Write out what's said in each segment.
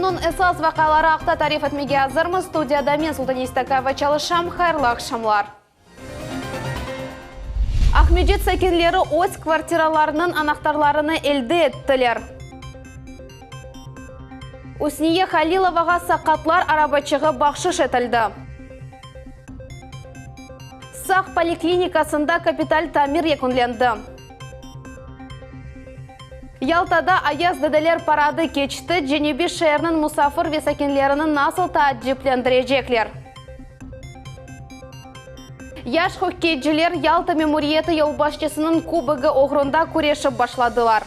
Künniñ esas vaqiaları aqta tarif etmege azırmız. Studiyada men, Sultaniye Stakayeva, çalışam. Hayırlı aqşamlar! Aqmescit sakinleri öz kvartiralarınıñ anahtarlarını elde ettiler. Üsniye Halilovağa saqatlar arabaçığı bahşış etildi. Saq poliklinikasında kapital tamir yekünlendi. Yaltada Ayaz dedeler paradı keçti, cenübiy şeerniñ musafir ve sakinlerini nasıl taaciplendirecekler? Yaş hokkeyciler Yalta memuriyeti yolbaşçısınıñ kubogı oğrunda küreşip başladılar.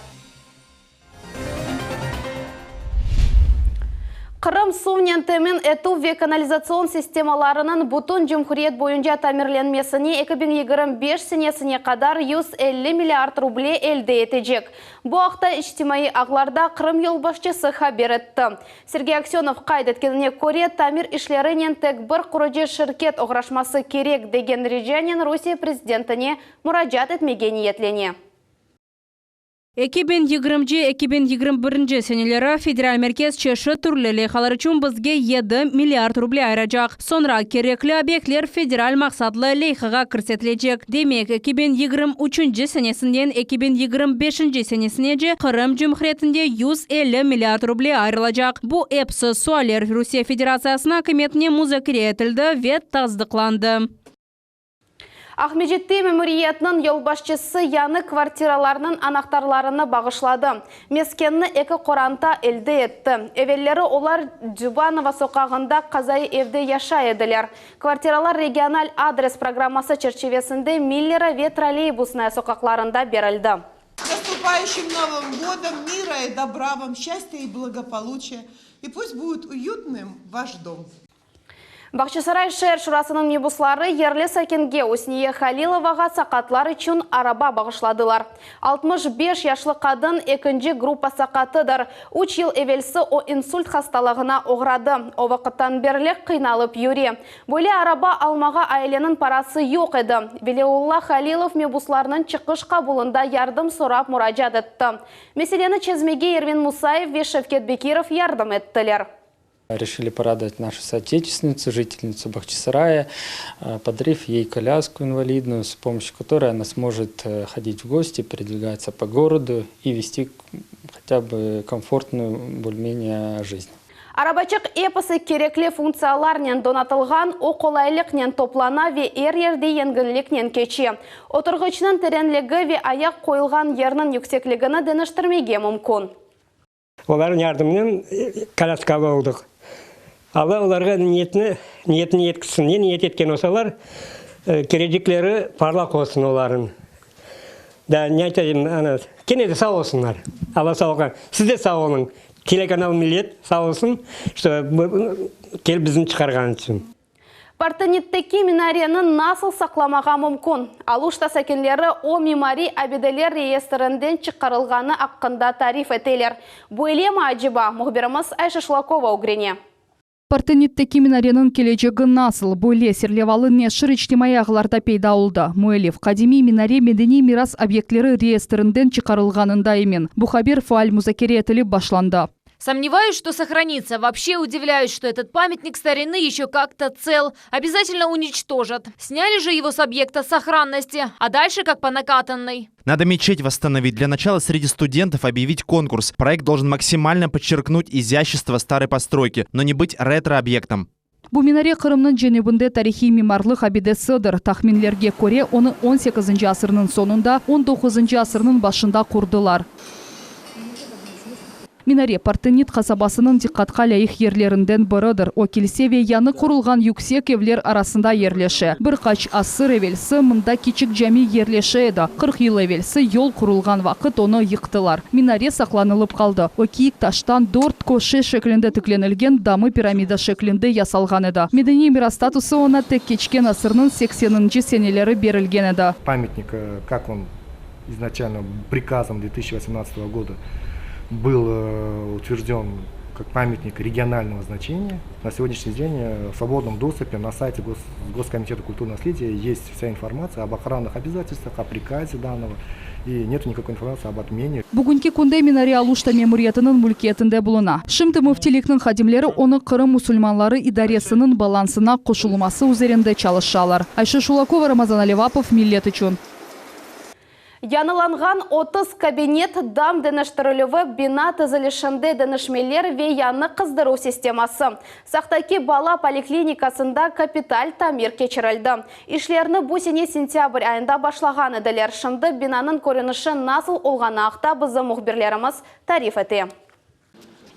Qırım suvnen temin etüv ve kanalizatsion sistemalarınıñ bütün cumhuriyet boyunca tamirlenmesine 2025 senesine qadar 150 milliard ruble elde etecek. Bu aqta içtimaiy ağlarda Qırım yolbaşçısı haber etti. Sergey Aksönov qayd etkenine köre, tamir işlerinen tek bir qurucı şirket oğraşması kerek degen ricanen Rusiye prezidentine muracaat etmege niyetlene. 2020-ci, 2021-nci seneleri federal merkez çeşit türlü leyhalar içün bizge yedi milliard ruble ayıracaq. Soñra kerekli obyektler federal maqsatlı leyhağa kirsetilecek. Demek, 2023-nci senesinden 2025-nci senesinece Qırım Cumhuriyetinde 150 milliard ruble ayırılacaq. Bu episi sualler Rusiye Federatsiyasınıñ akimiyetine muzakere etildi ve tasdıqlandı. Aqmescitte memuriyetniñ yolbaşçısı yañı kvartiralarnıñ anahtarlarını bağışladı. Meskenni eki qoranta elde etti. Evelleri olar Djübanova soqağında qazaiy evde yaşay ediler. Kvartiralar regional adres programması çerçivesinde Millera ve Trolleybusnaya soqaqlarında berildi. S наступающим Новым годом, мира и добра вам, счастья и благополучия, и пусть будет уютным ваш дом! Bağçasaray şeer şurasınıñ mebusları yerli sakinge Üsniye Halilovağa saqatlar içün araba bağışladılar. 65 yaşlı qadın ekinci gruppa saqatıdır. Üç yıl evelsi o insult hastalığına oğradı. O vaqıttan berli qıynalıp yüre. Böyle araba almağa aileniñ parası yoq edi. Veliulla Halilov mebuslarnıñ çıqış qabulında yardım sorap muracaat etti. Meseleni çezmege Ervin Musayev ve Şevket Bekirov yardım ettiler. Решили порадовать нашу соотечественницу, жительницу Бахчисарая, подарив ей коляску инвалидную, с помощью которой она сможет ходить в гости, передвигаться по городу и вести хотя бы комфортную более-менее жизнь. Arabaçıq episi kerekli funktsiyalarnen donatılğan, o qolaylıqnen toplana ve er yerde yengilliknen keçe. Oturğıçnıñ terenligi ve ayaq qoyulğan yerniñ yüksekligini deñiştirmege mümkün. Olarnıñ yardımınen kolâskalı oldıq. Alla olarğa niyetini niyetini yetkizsin. Ne niyet etken olsalar, kelecekleri parlaq olsun olarnıñ. Daa ne aytayım, ana, kene de sağ olsunlar. Alla sağ olsun. Siz de sağ oluñ. Telekanal Millet sağ olsun, şto kelip bizni çıqarğan içün. Partenitteki minareni nasıl saqlamağa mümkün? Aluşta sakinleri o mimariy abideler reyestrinden çıqarılğanı aqqında tarif eteler. Böylemi aceba? Mühbirimiz Ayşe Şulakova ögrene. Partenitteki minareniñ kelecegi nasıl? Böyle serlevalı neşir içtimaiy ağlarda peyda oldı. Müellif, qadimiy minare medeniy miras obyektleri reyestrinden çıqarılğanında emin. Bu haber faal muzakere etilip başlandı. Сомневаюсь, что сохранится. Вообще удивляюсь, что этот памятник старины еще как-то цел. Обязательно уничтожат. Сняли же его с объекта сохранности, а дальше как по накатанной. Надо мечеть восстановить. Для начала среди студентов объявить конкурс. Проект должен максимально подчеркнуть изящество старой постройки, но не быть ретро-объектом. Bu minare Qırımnıñ cenübinde tarihiy mimarlıq abidesidir. Tahminlerge köre, onı on sekizinci asırnıñ soñunda, on doquzıncı asırnıñ başında qurdılar. Minare, Partenit qasabasınıñ diqqatqa lâyıq yerlerinden biridir. O, kilse ve yañı qurulğan yüksek evler arasında yerleşe. Bir qaç asır evelsi mında kiçik cami yerleşe edi. 40 yıl evelsi yol qurulğan vaqıt onı yıqtılar. Minare saqlanılıp qaldı. O, kiyik taştan dört köşe şeklinde tiklenilgen damı piramida şeklinde yasalğan edi. Medeniy miras statusı oña tek keçken asırnıñ sekseninci seneleri berilgen edi. Pamyatnik, kak on iznaçalno prikazom 2018 goda byl utverjden. Как памятник регионального значения. На сегодняшний день в свободном доступе на сайте Госкомитета культурного наследия есть вся информация об охранных обязательствах, о приказе данного, и нет никакой информации об отмене. Bugünki künde minare Aluşta memuriyetiniñ mülkiyetinde buluna. Şimdi müftilikniñ hadimleri onı Qırım musulmanları idaresiniñ balansına qoşulması üzerinde çalışalar. Ayşe Şulakova, Ramazan Alevapov, Millet içün. Yañılanğan 30 kabinet, dam deñiştirilüvi, bina tizilişinde deñişmeler ve yañı qızdıruv sisteması. Saqtaki bala poliklinikasında kapital tamir keçirildi. İşlerni bu sene sentâbr ayında başlağan ediler. Şimdi binanıñ körünişi nasıl olğanı aqta bizim mühbirlerimiz tarif ete.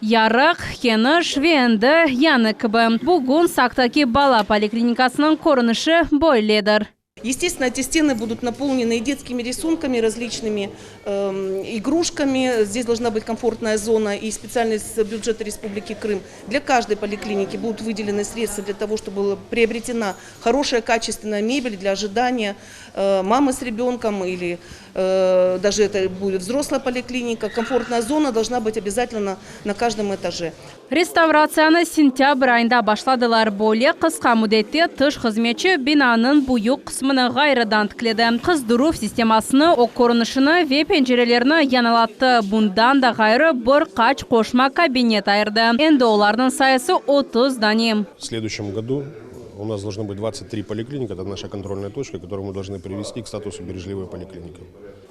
Yarıq, keniş ve endi yañı kibi. Bugün Saqtaki bala poliklinikasınıñ körünişi böyledir. Естественно, эти стены будут наполнены и детскими рисунками, различными э, игрушками. Здесь должна быть комфортная зона и специально из бюджета Республики Крым. Для каждой поликлиники будут выделены средства для того, чтобы была приобретена хорошая качественная мебель для ожидания э, мамы с ребенком или э, даже это будет взрослая поликлиника. Комфортная зона должна быть обязательно на каждом этаже. Restavratsiyanı sentâbr ayında başladılar. Böyle qısqa müddette tış hızmetçi binanıñ büyük qısmını ğayrıdan tikledi. Qızdıruv sistemasını, ög körünişini ve pencerelerni yañılattı. Bundan da ğayrı bir qaç qoşma kabinet ayırdı. Endi olarnıñ sayısı 30 dane. В следующем году у нас должно быть 23 поликлиники, это наша контрольная точка, которую мы должны привести к статусу бережливой поликлиники.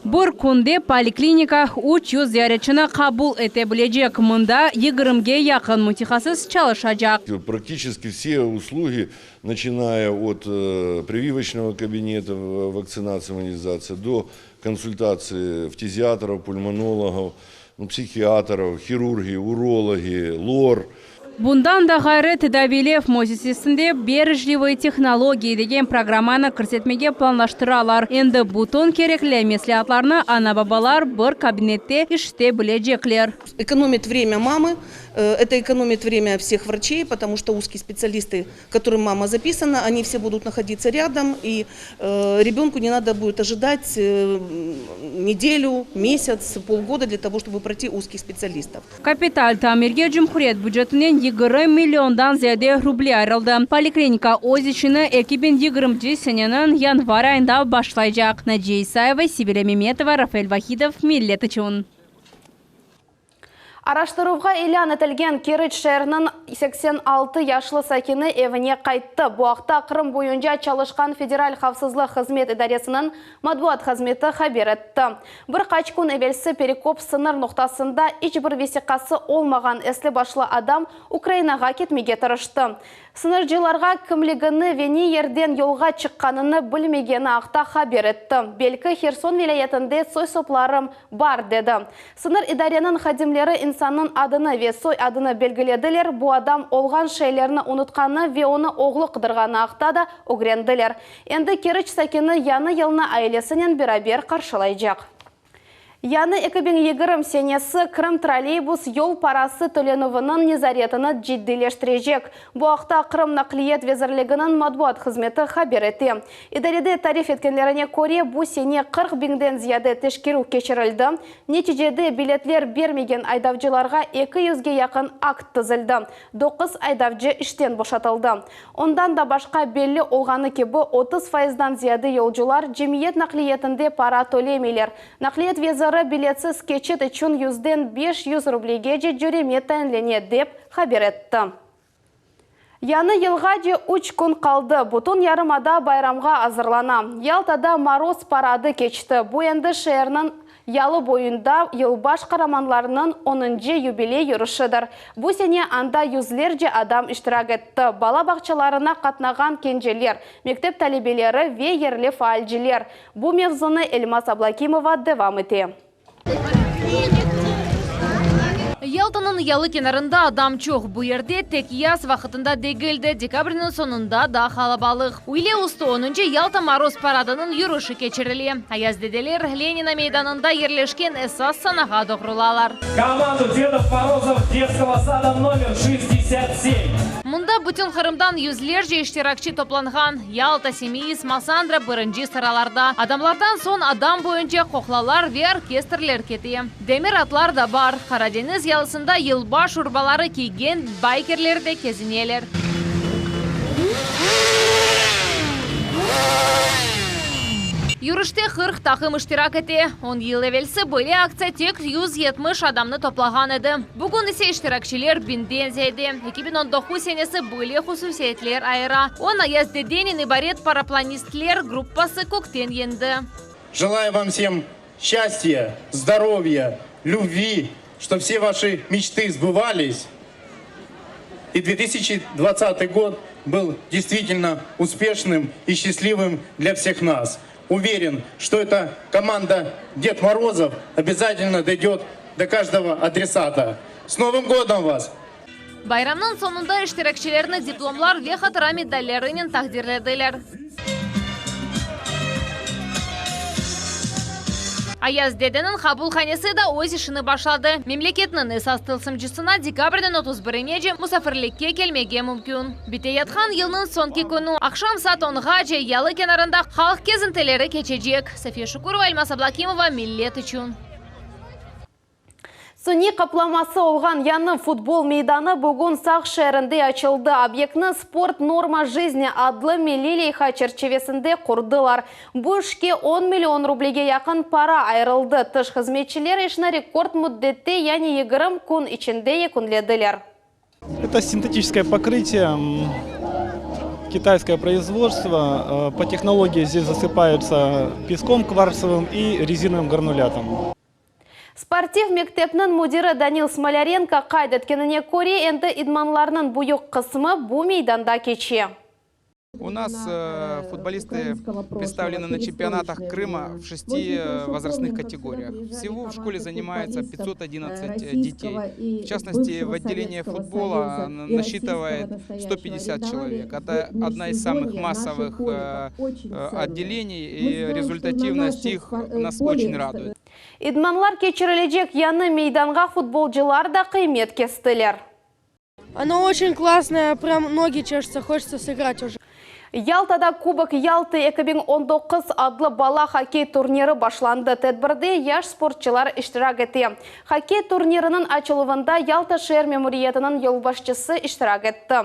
Bir künde poliklinika 300 ziyaretçini qabul ete bilecek. Mında 20-ge yaqın mütehassıs çalışacaq. Практически все услуги, начиная от э, прививочного кабинета, вакцинации, иммунизации, до консультации фтизиатров, пульмонологов, ну, психиатров, хирурги, урологи, лор – Bundan da ğayrı tedaviylev müessisesinde бережливые технологии degen programmanı kirsetmege planlaştıralar. Endi bütün kerekli mesleatlarnı ana-babalar bir kabinette işite bilecekler. Экономит время мамы, э, это экономит время всех врачей, потому что узкие специалисты, к которым мама записана, они все будут находиться рядом, и э, ребенку не надо будет ожидать э, неделю, месяц, полгода для того, чтобы пройти узких специалистов. Kapital tamirge cumhuriyet bücetinden 20 milliondan ziyade ruble ayırıldı. Poliklinika öz işini 2020 seneniñ yanvar ayında başlaycaq. Naciye İsayeva, Sibile Memetova, Rafael Vahidov, Millet içün. Araştıruvğa ilân etilgen Keriç şeeriniñ 86 yaşlı sakini evine qayttı. Bu aqta Qırım boyunca çalışqan Federal havfsızlıq hızmet idaresiniñ matbuat hızmeti haber etti. Bir qaç kün evelsi Perekop sıñır noqtasında iç bir vesiqası olmağan esli başlı adam Ukrainağa ketmege tırıştı. Sıñırcılarğa kimligini ve ne yerden yolğa çıqqanını bilmegeni aqta haber etti. Belki Herson vilâyetinde soy-soplarım bar, dedi. Sıñır idareniñ hadimleri insannıñ adını ve soy adını belgilediler, bu adam olğan şeylerni unutqanı ve onı oğlu qıdırğanı aqta da ögrendiler. Endi Keriç sakini yañı yılnı ailesinen beraber qarşılaycaq. Yañı 2020 senesi Krım trolleybus yol parası tölenüviniñ nezaretini ciddiyleştirecek. Bu aqta Qırım Naqliyet vezirliginiñ matbuat hızmeti haber ete. İdarede tarif etkenlerine köre, bu sene 40 biñden ziyade teşkerüv keçirildi. Neticede biletler bermegen aydavcılarğa 200-ge yaqın akt tizildi. 9 aydavcı işten boşatıldı. Ondan da başqa belli olğanı kibi, 30 fayızdan ziyade yolcular cemiyet naqliyetinde para tölemeyler. Naqliyet veziri biletsiz keçit içün yüzden 500 rublegece cöreme tayinlene, dep haber etti. Yañı yılğace 3 kün qaldı. Bütün yarımada bayramğa azırlana. Yaltada Moroz paradı keçti. Bu endi şeerniñ yalı boyunda yılbaş qaramanlarınıñ 10. yubiley yürüşidir. Bu sene anda yüzlerce adam iştirak etti. Bala bağçalarına qatnağan kenceler, mektep talebeleri ve yerli faalciler. Bu mevzunı Elmaz Ablakimova devam ete. Yaltanıñ yalı kenarında adam çoq. Bu yerde tek yaz vaqtında degil de, dekabrniñ soñunda da qalabalıq. Üyle üstü 10. Yalta Moroz paradınıñ yürüşi keçirile. Ayaz dedeler Lenina meydanında yerleşken esas sanağa doğrulalar. Команду Дедов Морозов детского сада номер 67. Mında bütün Qırımdan yüzlerce iştirakçi toplanğan. Yalta, Simeiz, Massandra birinci sıralarda. Adamlardan soñ adam boyunca qoqlalar ve orkestrler kete. Demir atlar da bar. Qaradeñiz. yalısında yılbaş urbaları kiygen baykerler de kezineler. Yürüşte 40 taqım iştirak ete. On yıl evelsi böyle aktsiya tek 170 adamnı toplağan edi. Bugün ise iştirakçiler biñden ziyade. 2019 senesi böyle hususiyetler ayıra. On Ayaz dedenen ibaret paraplanistler gruppası kökten endi. Желаю вам всем счастья, здоровья, любви, чтоб все ваши мечты сбывались. И 2020 год был действительно успешным и счастливым для всех нас. Уверен, что эта команда Дед Морозов обязательно дойдет до каждого адресата. С Новым годом вас! Bayramnıñ soñunda iştirakçilerni diplomlar ve hatıra medallerinen taqdirlediler. Ayaz dedeniñ qabulhanesi da öz işini başladı. Memleketniñ esas tılsımcısına dekabrniñ 30 birinece musafirlikke kelmege mümkün. Biteyatqan yılnıñ soñki künü, aqşam saat onğace yalı kenarında halq kezintileri keçecek. Safiye Şukurova, Elmaz Ablâkimova, Millet içün. Suniy qaplaması olğan yañı futbol meydanı bugün Saq şeerinde açıldı. Obyektni Sport norma jizni adlı milliy leyha çerçivesinde qurdılar. Bu işke on million rublege yaqın para ayırıldı. Tış hızmetçiler işni rekord müddette, yani 20 kün içinde yekünlediler. Это синтетическое покрытие, китайское производство. По технологии здесь засыпаются песком кварцевым и резиновым гранулятом. Sportiv mektepniñ müdiri Danil Smolârenko qayd etkenine köre, endi idmanlarnıñ büyük qısmı bu meydanda keçe. У нас футболисты представлены на чемпионатах Крыма в шести возрастных категориях. Всего в школе занимается 511 детей. В частности, в отделении футбола насчитывает 150 человек. Это одна из самых массовых отделений, и результативность их нас очень радует. İdmanlar keçirilecek yañı meydanğa futbolcılar da qıymet kestiler. Оно очень классное, прям ноги чешутся, хочется сыграть уже. Yaltada Kubok Yaltı 2019 adlı bala hokkey turniri başlandı. Tedbirde yaş sportçılar iştirak ete. Hokkey turniriniñ açıluvında Yalta şeer memuriyetiniñ yolbaşçısı iştirak etti.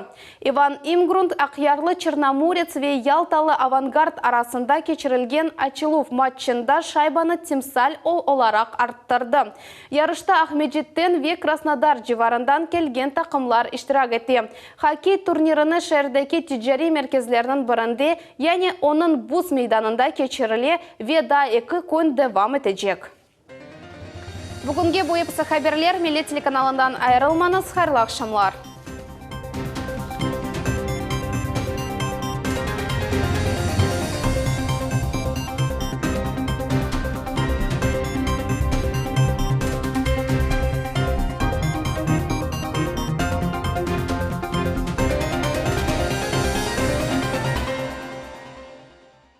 İvan İmgrunt Aqyarlı Çernomorets ve Yaltalı Avangard arasında keçirilgen açıluv matçında şaybanı timsal olaraq arttırdı. Yarışta Aqmescitten ve Krasnodar civarından kelgen taqımlar iştirak ete. Hokkey turnirini şeerdeki ticariy merkezlerniñ birinde, yani onıñ buz meydanında keçirile ve daa eki kün devam etecek. Bugünge bu episi haberler. Millet telekanalından ayırılmañız. Hayırlı aqşamlar.